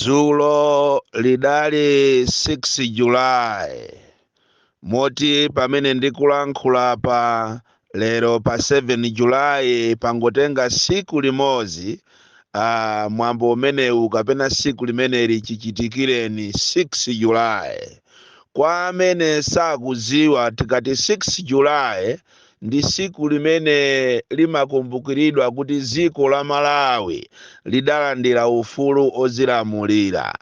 Zulo lidali 6 July, moti pamene ndikulankhula pa lero pa 7 July pangotenga siku limodzi mwambo umenewu kapena siku limeneli chichitikireni 6 July. Kwa amene sakudziwa, tikati 6 July ndi siku limene limakumbukiridwa kuti dziko la Malawi lidalandira ufulu ozilamulira,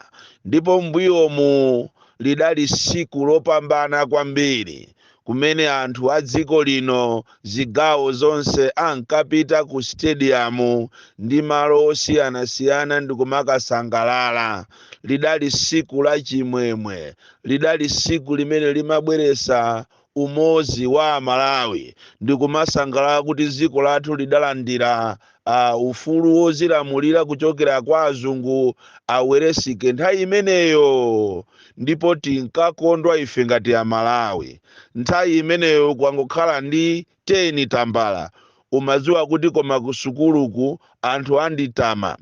ndipo mbuyomu lidali siku lopambana kwambiri kumene anthu a dziko lino zigawo zonse ankapita ku stadium ndi malo osiyanasiyana ndikumakasangalala. Lidali siku la chimwemwe, lidali siku limene limabweretsa umodzi wa Amalawi ndikumasangalala kuti dziko lathu lidalandira ufulu wozilamulira kuchokera kwa azungu aweresike nthawi imeneyo. Ndipo tinkakondwa ife ngati Amalawi. Nthawi imeneyo kwangokhala ndi 10 tambala, umadziwa kuti koma kusukuluku anthu anditama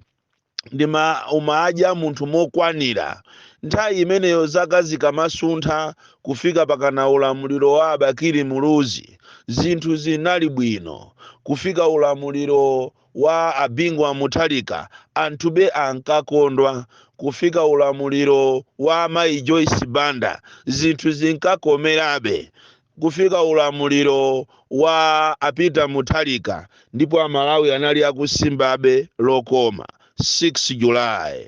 ndima umadya munthu mokwanira. Nthawi imeneyo zaka zikamasuntha kufika pakana ulamuliro wa Abakiri Muluzi, zinthu zinali bwino. Kufika ulamuliro wa Abingu a Mutharika, anthube ankakondwa. Kufika ulamuliro wa Amayi Joyce Banda, zinthu zinkakomerabe. Kufika ulamuliro wa Apita Mutharika, ndipo Amalawi anali akusimbabe lokoma 6 July.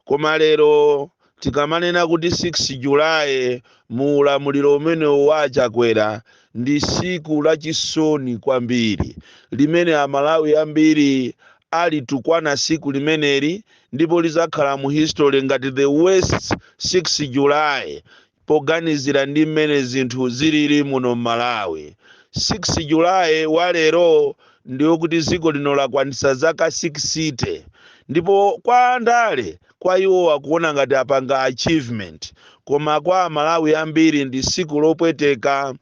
Koma lero tikamanena kuti 6 July mu ulamuliro umenewu wa Chakwera ndi siku lachisoni kwambiri limene Amalawi ambiri alitukwana siku limeneli, ndipo lizakhala mu history ngati the worst 6 July poganizira ndi mmene zinthu zilili muno m'Malawi. 6 July wa lero ndiwo kuti dziko lino lakwanitsa zaka 60, ndipo kwa andale, kwa iwo akuona ngati apanga achievement, koma kwa Amalawi ambiri ndi siku lopweteka.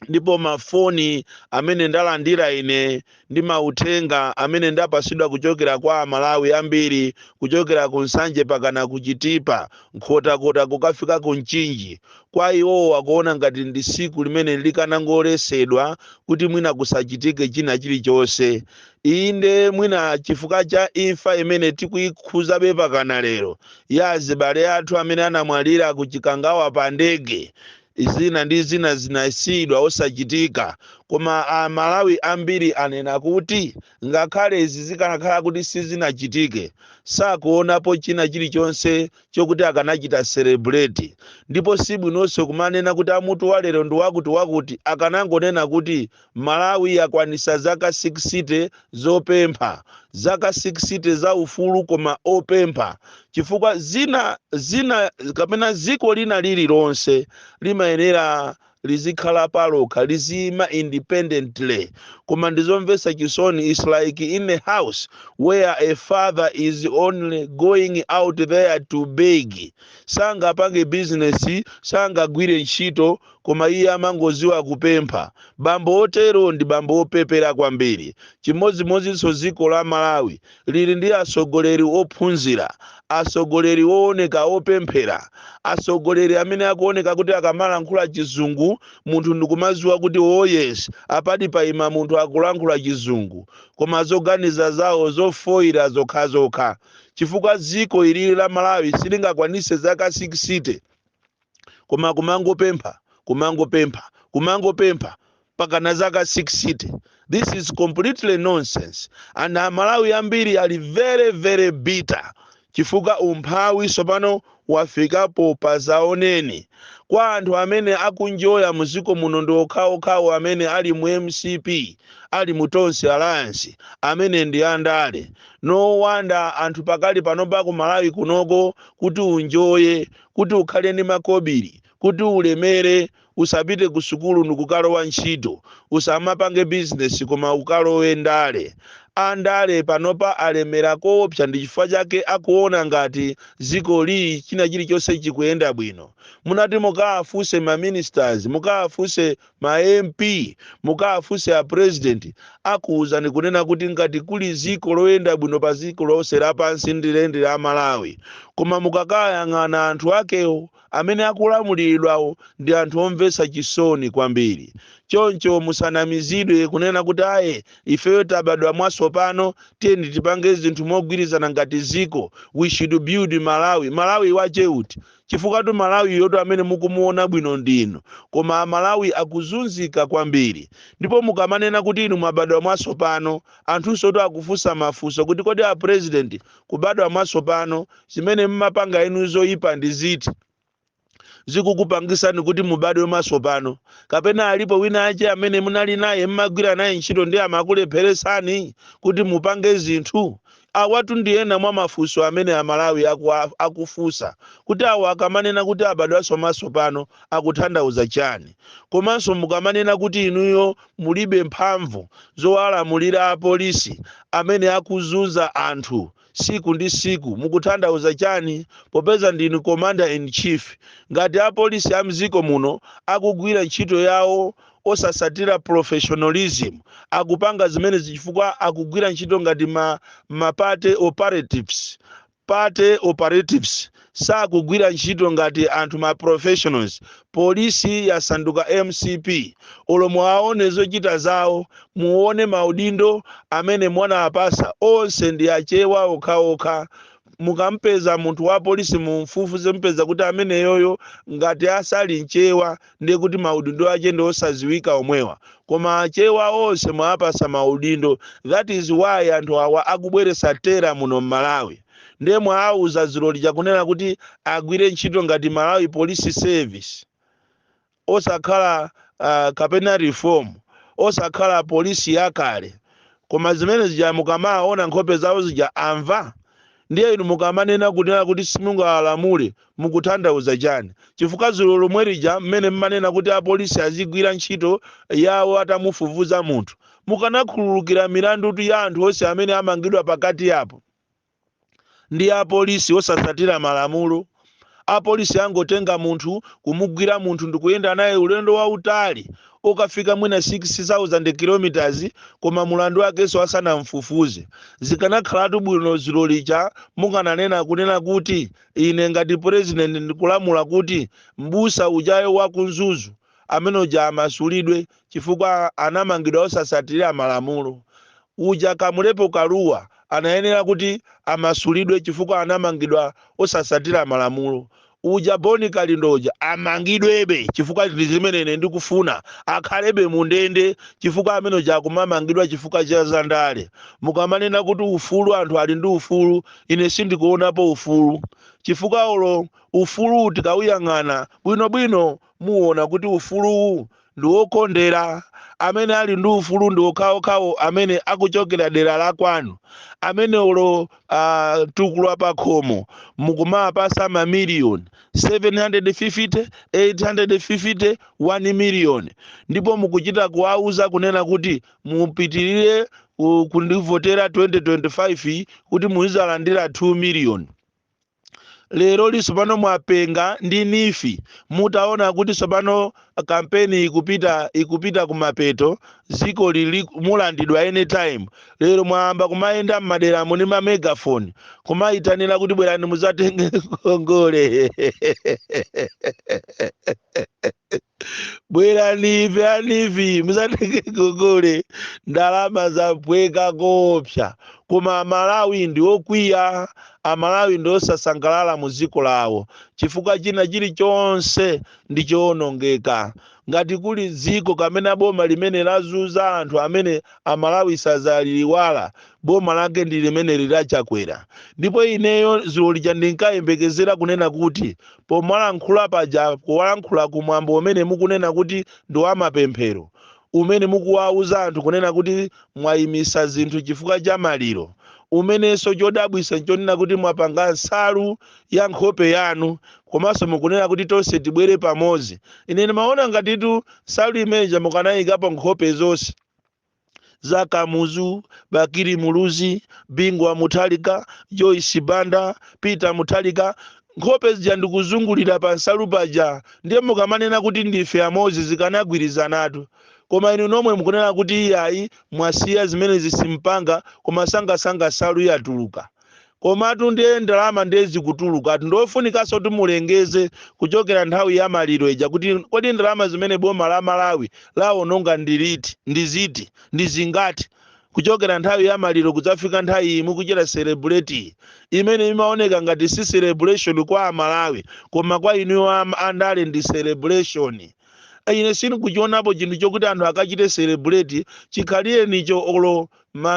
Ndipo mafoni amene ndalandira ine ndi mauthenga amene ndapasidwa kuchokera kwa Amalawi ambiri, kuchokera ku Nsanje pakana ku Chitipa, Nkhotakota kukafika ku Mchinji, kwa iwowo akuona ngati ndi siku limene likanangolesedwa kuti mwina kusachitike china chilichonse. Inde, mwina chifukwa cha imfa imene tikuyikhuzabe pakana lero ya azibale athu amene anamwalira ku Chikangawa pa ndege, zina ndi zina zinasiyidwa osachitika. Koma Amalawi ambiri anena kuti ngakhale izi zikanakhala kuti sizinachitike, sakuonapo china chilichonse chokuti akanachita celebrate. Ndipo sibwinonso kumanena kuti amutu wa lero ndi wakuti wakuti. Akanangonena kuti Malawi yakwanisa zaka 60 zopempha, zaka 60 za ufulu koma opempha, chifukwa zina zina kapena dziko lina lililonse limayenera lizikhala palokha, liziyima independently. Koma ndizomvetsa chisoni, it's like in a house where a father is only going out there to beg. Sangapange business, sangagwire ntchito, koma iye amangoziwa kupempha. Bambo otero ndi bambo opepera kwambiri. Chimodzimodzinso dziko la Malawi lili ndi atsogoleri ophunzira, atsogoleri ooneka opemphera, atsogoleri amene akuoneka kuti akamalankhula chizungu munthu ndikumaziwa kuti oh yes, apadi paima munthu akulankhula chizungu, koma zoganiza zawo zofoyira zokhazokha, chifukwa dziko ilili la Malawi silingakwanise zaka 60 koma kumangopempha, kumangopempha, kumangopempha pakana zaka 60. This is completely nonsense, and Amalawi ambiri ali very very bitter chifukwa umphawi sopano wafikapo pazaoneni. Kwa anthu amene akunjoya muziko muno ndi okhaokhawo amene ali mu MCP, ali mu Tonse Alliance, amene ndi andale. No wonder anthu pakali panopa ku Malawi kunoko, kuti unjoye, kuti ukhale ndi makobiri, kuti ulemere, usapite ku sukulu ndikukalowa ntchito, usamapange bizinesi, koma ukalowe ndale. Andale panopa alemera koopsa, ndi chifukwa chake akuona ngati dziko lili china chilichonse chikuyenda bwino. Munati mukawafunse ma ministers, mukawafunse ma MP, mukawafunse a president, akuwuzani kunena kuti ngati kuli dziko loyenda bwino pa dziko lonse lapansi, ndilende la Malawi. Koma mukakayang'ana anthu akewo amene akulamuliridwawo, ndi anthu omvetsa chisoni kwambiri. Choncho musanamizidwe kunena kuti aye, ifeyo tabadwa mwatsopano, tiyeni tipange zinthu mogwirizana ngati dziko, we should build Malawi. Malawi wacheuti? Chifukwa tu Malawi yoto amene mukumuona bwino ndinu, koma Amalawi akuzunzika kwambiri. Ndipo mukamanena kuti inu mwabadwa mwatsopano, anthunso tu akufunsa mafunso kuti kodi a president, kubadwa mwatsopano zimene mmapanga inu zoyipa ndi ziti zikukupangisani kuti mubadwe mwatsopano? Kapena alipo wina ache amene munali naye, mmagwira naye ntchito, ndi amakulepheresani kuti mupange zinthu? Awatu ndi ena mwa mafunso amene Amalawi akufunsa kuti awo akamanena kuti abadwanso mwatsopano akutanthauza chani? Komanso mukamanena kuti inuyo mulibe mphamvu zowalamulira apolisi amene akuzunza anthu siku ndi siku, mukutanthauza chani, popeza ndinu commander in chief? Ngati apolisi a mdziko muno akugwira ntchito yawo osasatira professionalism, akupanga zimene chifukwa akugwira ntchito ngati ma party operatives, party operatives, sakugwira ntchito ngati anthu ma professionals. Polisi yasanduka MCP. Olo muwaone zochita zawo, muone maudindo amene mwanawapasa, onse ndi Achewa okhaokha. Mukampeza munthu wa polisi, mumfufuze, mpeza kuti ameneyoyo ngati asali Mchewa, ndiye kuti maudindo ake ndi osaziwika omwewa. Koma Achewa onse mwawapasa maudindo. That is why anthu awa akubweresa terror muno mMalawi. Ndiye mwawauza dzulo lija kunena kuti agwire ntchito ngati Malawi Police Service, osakhala kapena reform, osakhala polisi yakale. Koma zimene zija mukamaona nkhope zawo zija, amva. Ndiye inu mukamanena kunena kuti simungawalamule, mukutanthauza chani? Chifukwa dzulo lomwe lija mmene mmanena kuti apolisi azigwira ntchito yawo atamufufuza munthu, mukanakhululukira milandu ya anthu onse amene amangidwa pakati apo ndi apolisi osasatira malamulo. Apolisi angotenga munthu, kumugwira munthu ndikuyenda naye ulendo wautali ukafika mwina 6000 kilometers, koma mulandu wakenso asanamfufuze. Zikanakhalatu bwino dzulo lija mukananena kunena kuti ine ngati president ndikulamula kuti mbusa ujayo wa ku Mzuzu amene uja amasulidwe chifukwa anamangidwa osasatirira malamulo. Uja Kamulepo Kaluwa anayenera kuti amasulidwe chifukwa anamangidwa osasatira malamulo. Uja Boni Kalindo uja amangidwebe chifukwa ndi zimene ine ndikufuna, akhalebe mundende chifukwa amene uja akumamangidwa chifukwa cha zandale. Mukamanena kuti ufulu, anthu ali ndi ufulu, ine sindikuonapo ufulu, chifukwa olo ufulu tikawuyang'ana bwinobwino, muona kuti ufuluwu ndi wokondera. Amene ali ndi ufulu ndi okhaokhawo amene akuchokera dera la kwanu, amene olo tukulwa pa khomo mukumapasa mamiliyoni 750, 850, 1 miliyoni, ndipo mukuchita kuwauza kunena kuti mupitirire kundivotera 2025 kuti muzizalandira 2 miliyoni. Lero lisopano mwapenga ndi NEEF. Mutaona kuti sopano kampeni ikupita kumapeto, dziko lili mulandidwa anytime, lero mwayamba kumayenda m'maderamo ndi ma megaphone kumayitanira kuti bwerani muzatenge ngongole, bwerani ife a NEEF muzatenge ngongole. Ndalama zapweka koopsa, koma Amalawi ndi okwiya, Amalawi ndi osasangalala mu dziko lawo chifukwa china chilichonse ndi chowonongeka. Ngati kuli dziko kamene boma limene lazuza anthu amene Amalawi sazaliwala, boma lake ndi limene lilachakwera. Ndipo ineyo dzulo lija ndinkayembekezera kunena kuti pomalankhula paja, kuwalankhula kumwambo umene mukunena kuti ndi wamapemphero, umene mukuwauza anthu kunena kuti mwayimisa zinthu chifukwa cha maliro, umenenso chodabwisa nchonena kuti mwapanga nsalu ya nkhope yanu, komanso mukunena kuti tonse tibwere pamodzi, ine ndimaona ngatitu nsalu imeneja mukanayikapo nkhope zonse Za Kamuzu, Bakili Muluzi, Bingu wa Mutharika, Joyce Banda, Peter Mutharika, nkhope zija ndikuzungulira pa nsalu paja. Ndiye mukamanena kuti ndife amodzi, zikanagwirizanatu. Koma inu nomwe mukunena kuti iyayi, mwasiya zimene zisimpanga, koma sangasanga nsalu yatuluka. Komatu ndiye ndalama ndiye zikutuluka. Ndofunikanso kuti mulengeze kuchokera nthawi ya maliro ija kuti kodi ndalama zimene boma la Malawi lawononga ndiliti, ndiziti, ndizingati, kuchokera nthawi ya maliro kudzafika nthawi iyi mukuchita celebrate, imene imaoneka ngati si celebration kwa Amalawi, koma kwa inuyo andale ndi celebration. Ine sindikuchionapo chinthu chokuti anthu akachite celebrate chikhalirenicho. Olo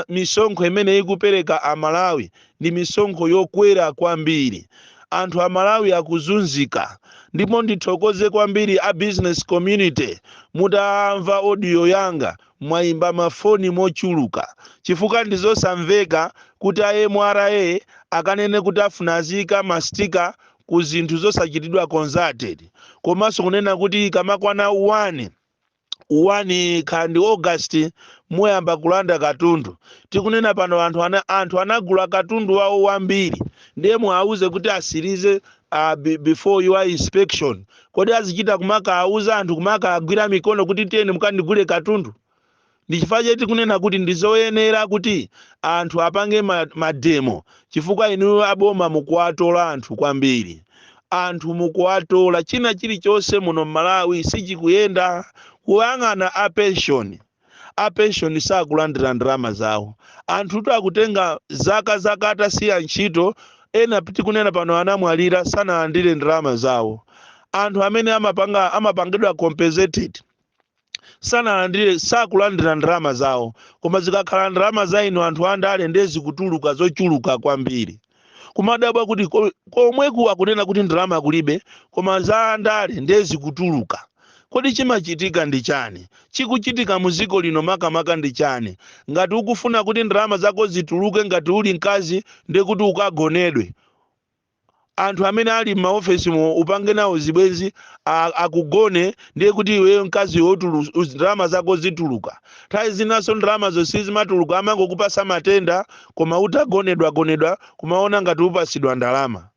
misonkho imene ikupereka Amalawi ndi misonkho yokwera kwambiri, anthu Amalawi akuzunzika. Ndipo ndithokoze kwambiri a business community, mutamva audio yanga mwayimba mafoni mochuluka, chifukwa ndizosamveka kuti a MRA akanene kuti afuna aziyika ma sticker ku zinthu zosachitidwa consulted, komanso kunena kuti ikamakwana 1 kandi August muyamba kulanda katundu. Tikunena pano anthu anagula katundu wawo wambiri, ndiye muauze kuti asirize before your inspection. Kodi azichita kumakauza anthu, kumakagwira mikono kuti tiyeni mukandigule katundu? Ndi chifukwa chake tikunena kuti ndizoyenera kuti anthu apange ma demo, chifukwa inuyo aboma mukuwatola anthu kwambiri. Anthu mukuwatola, china chilichonse muno mMalawi sichikuyenda. Kuyang'ana a pension, a pension sakulandira ndalama zawo. Anthutu akutenga zaka zaka atasiya ntchito, ena tikunena pano anamwalira sanalandire ndalama zawo. Anthu amene amapangidwa compensated sanalandire, sakulandira ndalama zawo. Koma zikakhala ndalama za inu anthu andale, ndiye zikutuluka zochuluka kwambiri. Kumadabwa kuti komweku akunena kuti ndalama kulibe, koma za andale ndiye zikutuluka. Kodi chimachitika ndi chani? Chikuchitika mu dziko lino makamaka ndi chani? Ngati ukufuna kuti ndalama zako zituluke, ngati uli mkazi, ndiye kuti ukagonedwe. Anthu amene ali m'maofesi mo upange nawo zibwenzi, akugone, ndiye kuti iweyo mkazi ndalama zako zituluka. Nthawi zinanso ndalamazo sizimatuluka, amangokupasa matenda, koma utagonedwa gonedwa kumaona ngati upasidwa ndalama.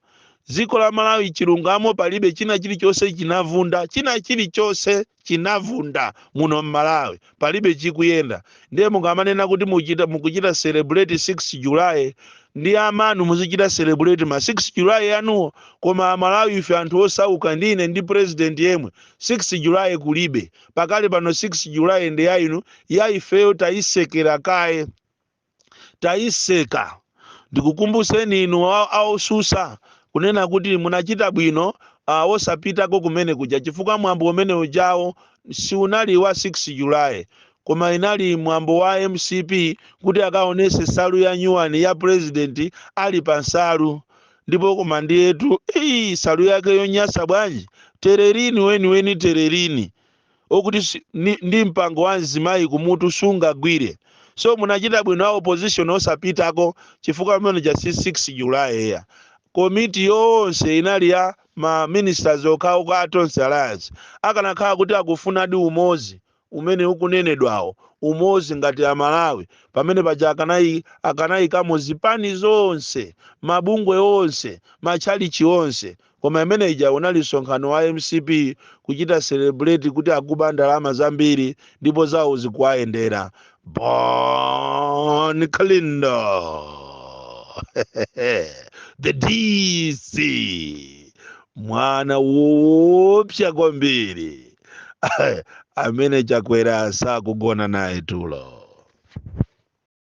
Dziko la Malawi chilungamo palibe, china chilichonse chinavunda, china chilichonse chinavunda muno mMalawi, palibe chikuyenda. Ndiye mukamanena kuti mukuchita celebrate 6 July, ndi amanu muzichita celebrate ma 6 July yanuwo, koma Amalawi ife anthu osauka, ndine ndi president yemwe, 6 July kulibe pakale pano. 6 July ndi yainu, ya ifeyo tayisekera kaye, tayiseka. Ndikukumbuseni inu aosusa kunena kuti munachita bwino osapitako kumene kuja, chifukwa mwambo umene ujawo siunali wa 6 July, koma inali mwambo wa MCP kuti akaonese salu ya nyuwani ya president ali pa nsalu. Ndipo koma ndiyetu ii, salu yake yonyasa bwanji, tererini weniweni, tererini okuti ndi mpango wa mzimayi kumutu sungagwire. So munachita bwino a opposition osapitako, chifukwa amene ja si 6 July ya komiti yonse inali ya ma ministers okhaokha a Tonse Alliance. Akanakhala kuti akufunadi umozi umene ukunenedwawo, umozi ngati Amalawi, pamene paja akanayikamo zipani zonse, mabungwe onse, matchalichi onse. Koma imene ija unali msonkhano wa MCP kuchita celebrate kuti akuba ndalama zambiri ndipo zawo zikuwayendera. Bon Kalindo, the DC, mwana woopsa kwambiri amene Chakwera sakugona naye tulo.